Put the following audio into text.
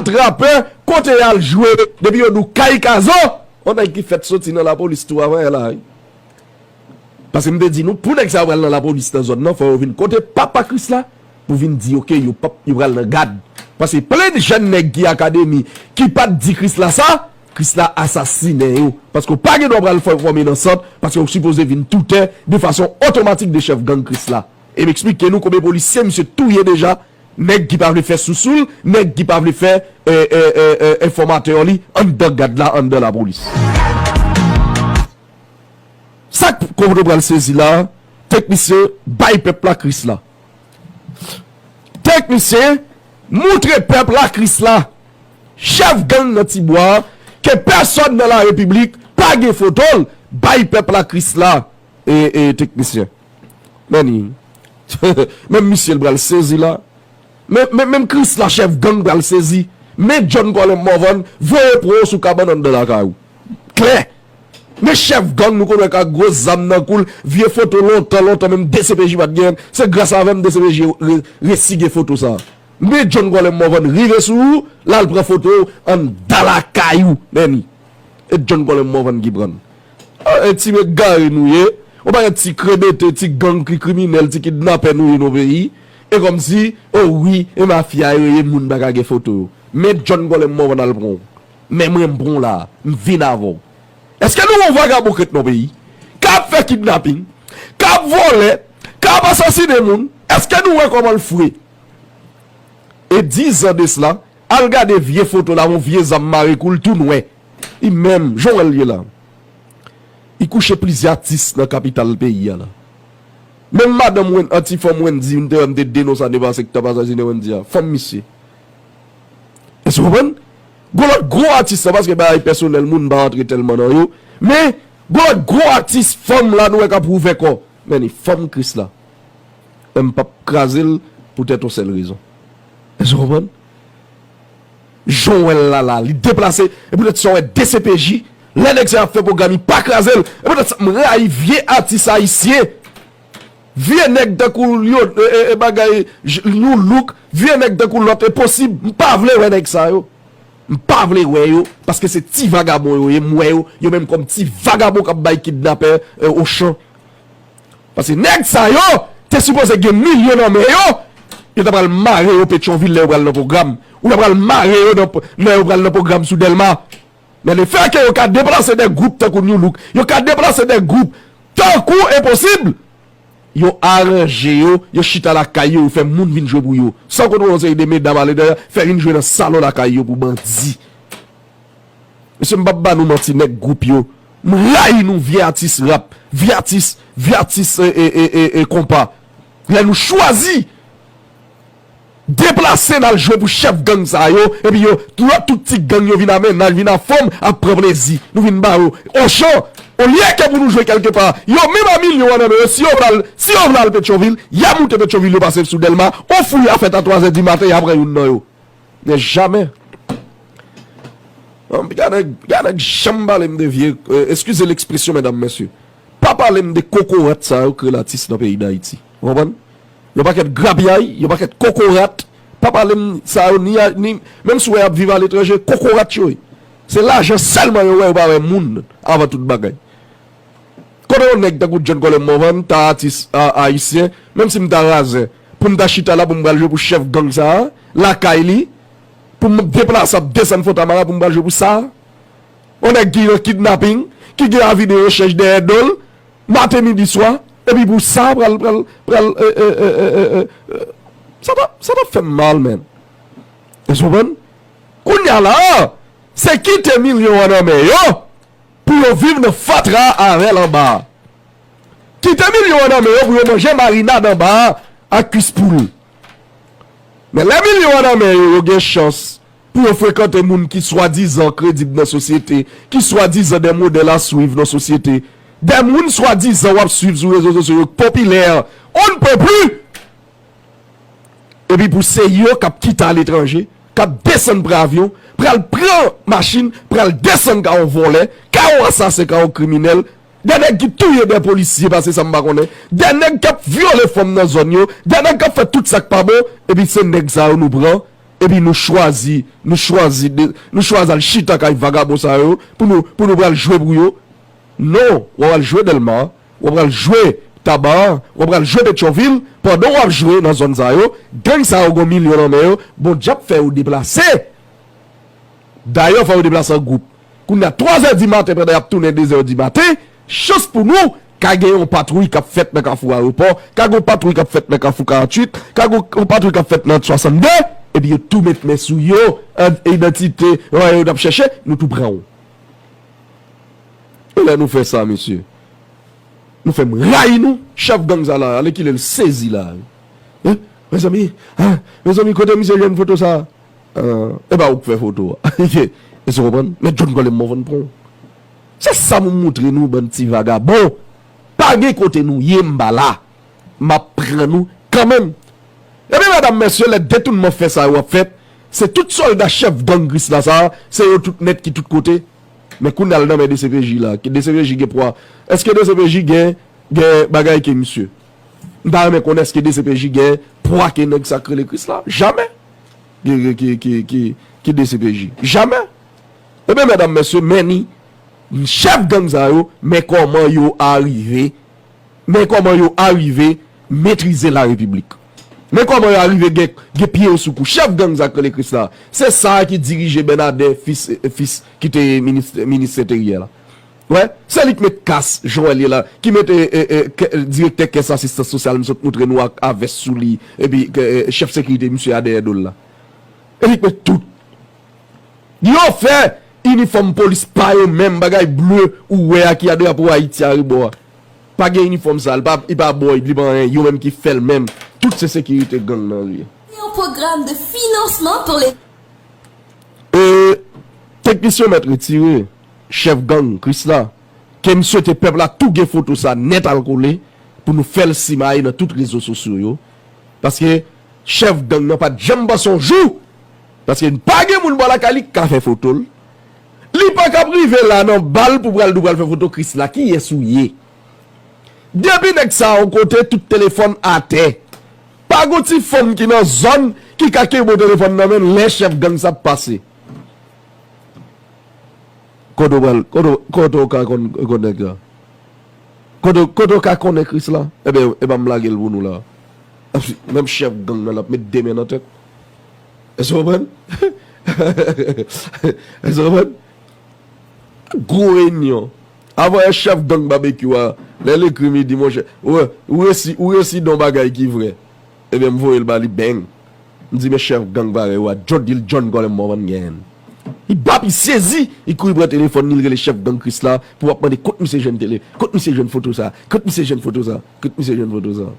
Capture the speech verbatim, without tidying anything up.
trapè, kote y al jwe, depi yo di w kay Kazo, yon nèg ki fèt soti nan lapolis tou avan yè la, wi. Paske m te di nou, pou nèg sa yo pral nan lapolis nan zòn nan, fò yo vin kote papa Krisla, pou vin di, oke, yo p ap, yo pral nan gad. Paske plen jèn nèg ki akademi, ki pa t di Krisla sa, Krisla asasinen yo. Paske w pa gen dwa pral fò-, fòme nan sant, paske w sipoze vin toutè de fason otomatik de chèf gang Krisla. E m eksplike nou konbyen polisye misye touye deja, nèg ki pa vle fè sousou l, nèg ki pa vle fè, e, e, e, e, enfòmatè li anndan gad la, anndan lapolis. Sa k Komodo pral sezi la, teknisyen, bay pèp la Krisla. Teknisyen, moutre pèp la Krisla. Chèf gang nan Tibwa, ke pèsòn nan la repiblik pa gen foto l, bay pèp la Krisla, e, e, teknisyen. Meni. Menm misye l pral sezi la. Men, men, menm Krisla chèf gang pral sezi. Men John Colin Morvan voye pran w sou kabann anndan lakay ou. Klè. Men chèf gang nou konn wè k ak gwo zam nan kou l, vye foto lontan, lontan, menm D C P J pa t genyen l. Se gras avè m D C P J re-, resi gen foto sa. Men John Colin Morvan rive sou ou, l al pran foto w anndan lakay ou, Meni. E John Colin Morvan ki pran l. Ah, e ti egare nou ye. Yon pakèt ti krebete, ti gang ki kriminèl, ti kidnapè nou ye nan peyi. E kòmsi, o wi, e mafya yo ye, moun pa ka gen foto yo. Men John Colin Morvan al pran w. Men mwen m pran w la, m vin avè w. Èske nou wè yon vagabon k ret nan peyi? K ap fè kidnaping, k ap vòlè, k ap asasinen moun? Èske nou wè kòman l fre? E diz an de sla, al gade vye foto la, yon vye zam mare kou l tou nwè. Li menm, jan w wè l ye la. Li kouche plizyè atis nan kapital peyi a la. Menm madanm Wen-, anti fanm Wendy, m te wè m te denonse a devan sektè pasajine Wendy a. Fanm misye. Èske w konprann? Gon lòt gwo atis la, paske bagay pèsonèl, moun pa antre tèlman nan yo. Men, gon lòt gwo atis fanm la, nou wè k ap wouvè kò. Men li fanm Krisla. M p ap kraze l poutèt yon sèl rezon. Èske w konprann? Jan w wè l la la, li deplase, e poutèt sa w wè D C P J, lè nèg sa y ap fè pwogram, li pa kraze l. E poutèt sa, m rayi vye atis ayisyen. Vye nèg tankou yo, e, e, e bagay, j-, New Look, vye nèg tankou lòt, e posib, m pa vle wè nèg sa yo. M pa vle wè yo, paske se ti vagabon yo ye, m wè yo, yo menm kòm ti vagabon k ap bay kidnapè, e, Ochan. Paske nèg sa yo te sipoze gen milyon nan men yo, yo ta pral mare yo Petyonvil lè yo pral nan pwogram, ou ta pral mare yo nan, lè yo pral nan pwogram sou Dèlma. Men lefètke yo ka deplase de gwoup tankou New Look, yo ka deplase de gwoup tankou Enposib, yo aranje yo, yo chita lakay yo, yo fè moun vin jwe pou yo. San konte yon seri de medam aletranjè, fè vin jwe nan salon lakay yo pou bandi. Mesye, m p ap ba nou manti, nèg gwoup yo. M rayi nou, vye atis rap, vye atis, vye atis, e, e, e, e, e, konpa. Lè nou chwazi deplase n al jwe pou chèf gang sa yo, epi yo, lòt tout ti gang yo vin a mennaj, vin a fanm, ap pran plezi. Nou vin ba yo. Ochan, olye ke pou nou jwe kèlkepa, yo menm a milyon an nan men yo, si yo vle al, si yo vle al Petyonvil, y a moute Petyonvil, yo pase sou Dèlma, on fou y a fèt a twazè di maten, y a pran youn nan yo. Men jamè. An, piga nèg, piga nèg janm pale m de vye, e, excusez l'expression, mesdames, messieurs. Pa pale m de kokorat sa yo k rele atis nan peyi Dayiti. Ou konprann? Yon pakèt grapyay, yon pakèt kokorat. Pa pale m sa yo, ni, ni, menm si w wè y ap viv aletranje, kokorat yo ye. Se lajan sèlman yo wè, yo pa wè moun avan tout bagay. Kote yon nèg tankou John Colin Morvan, ta atis, a, ayisyen, menm si m ta razè, pou m ta chita la, pou m pral jwe pou chèf gang sa a, lakay li, pou m deplase ap desann Fontamara pou m pral jwe pou sa a? Yon nèg ki nan kidnaping, ki gen avi de rechèch dèyè do l, maten, midi, swa, epi pou sa a pral, pral, pral, e, e, e, e, e, e, sa t ap, sa t ap fè m mal, menn. Èske w konprann? Kounye a la a, se kite milyon an nan men yo, pou yo viv nan fatra a avè l anba a. Kite milyon an nan men yo pou yo manje marinad anba a ak kwis poul. Men lè milyon an nan men yo, yo gen chans pou yo frekante moun ki swadizan kredib nan sosyete, ki swadizan de modèl a swiv nan sosyete, de moun swadizan w ap swiv sou rezo sosyo yo k popilè, on ne peut plus! Epi pou se yo k ap kite aletranje, k ap desann pran avyon, pral pran machin, pral desann ka yon vòlè, ka yon ansasen, ka yon kriminèl, de nèg ki touye de polisye, pa se sa m pa konnen, de nèg k ap vyole fanm nan zòn yo, de nèg k ap fè tout sa k pa bon, epi se nèg sa yo nou pran, Epi nou chwazi, nou chwazi, de, nou chwazi al chita kay vagabon sa yo pou nou, pou nou pral jwe pou yo. Non, w ap al jwe Dèlma, w ap al jwe Taba, w ap al jwe Petyonvil, pandan w ap jwe nan zòn sa yo, gang sa yo gen milyon nan men yo, Bondye ap fè yo deplase. Dayè, fò yo deplase an gwoup. Kounye a, twazè di maten, pandan y ap tounen dezè di maten, chans pou nou, ka gen yon patwouy k ap fèt nan Kafou Ayewopò, ka gen yon patwouy k ap fèt nan Kafou karanntuit, ka gen yon patwouy k ap fèt nan swasannde, epi yo tou met men sou yo, an, idantite, yo, yo t ap chèche, nou tou pran w. E lè nou fè sa, mesye, nou fè m rayi nou, chèf gang sa la, alèkile l sezi la. Hein? Mezanmi, hein? Mezanmi, kote misye jwenn foto sa? Ah, e pa ou k fè foto a. Èske w konprann? Men John Colem mò fann pran w. Se sa m moutre nou, bann ti vagabon. Pa gen kote nou ye, m pa la. M ap pran nou kanmenm. Ebyen, medam, mesye, lè detounman fè sa yo ap fèt, se tout sòlda chèf gang Krisla sa a, se yo tout nèt ki tout kote. Men kounye a l nan men D C P J la. Ke D C P J gen pwa. Èske D C P J gen, gen bagay ke misye? M ta renmen konnen èske D C P J gen pwa ke nèg sa k rele Krisla? Jamè. Ki, ki, ki, ki, ki, ki D C P J? Jamè. Ebyen, medam, mesye, men ni chèf gang sa yo, men kòman yo arive, men kòman yo arive metrize larepiblik. Men kòman yo arive gen, gen pye yo sou kou. Chèf gang sa k rele Krisla, se sa a ki dirije Bènadè, fis, fis ki te minis, minis enteryè la. Wè, se li k met kas, jan w wè l ye la, ki met, e, e, e, kè, direktè kès asistans sosyal, m sot moutre nou ak, a vès sou li, epi, e, e, chèf sekirite misye a dèyè do l la. E li k met tout. Yo fè inifòm polis pa yo menm, bagay ble ou wè a ki a drapo Ayiti a rebò a. Pa gen inifòm sa, li pa, li pa Boyd, li pa anyen, yo menm ki fè l menm. Tout se sekirite gang nan li ye. Un programme de financement pour les E teknisyen mèt retire, chèf gang Krisla, ke m swete pèp la tou gen foto sa nèt al kole pou nou fè l simaye nan tout rezo sosyo yo. Paske chèf gang nan pa t janm panse yon jou, paske pa gen moun bò lakay li k ka fè foto l. Li pa k ap rive la nan bal pou pral di w pral fè foto Krisla. Kiyès ou ye? Depi nèg sa yon kote, tout telefòn atè. Pa gon ti fanm ki nan zòn ki ka kenbe yon telefòn nan men l lè chèf gang sa ap pase. Kote w pral, kote, kote w ka konn, konn nèg la? Kote, kote w ka konnen Krisla? Ebyen, e pa m lage l pou nou la. Menm chèf gang nan l ap met de men nan tèt. Èske w konprann? Èske w konprann? Gwo reyinyon. Avan yè chèf gang Babekyou a, lè l ekri m, li di, monchè, ou, ou resi, ou resi di yon bagay ki vrè. Ebyen, m voye l ba li, bang. M di, men chèf gang parèy ou a, John, di l John Colem Morvan genyen. Li bab, li sezi, li kouri pran telefòn li, li rele chèf gang Krisla pou ap mande kot misye jwenn tele, kot misye jwenn foto sa, kot misye jwenn foto sa, kot misye jwenn foto sa.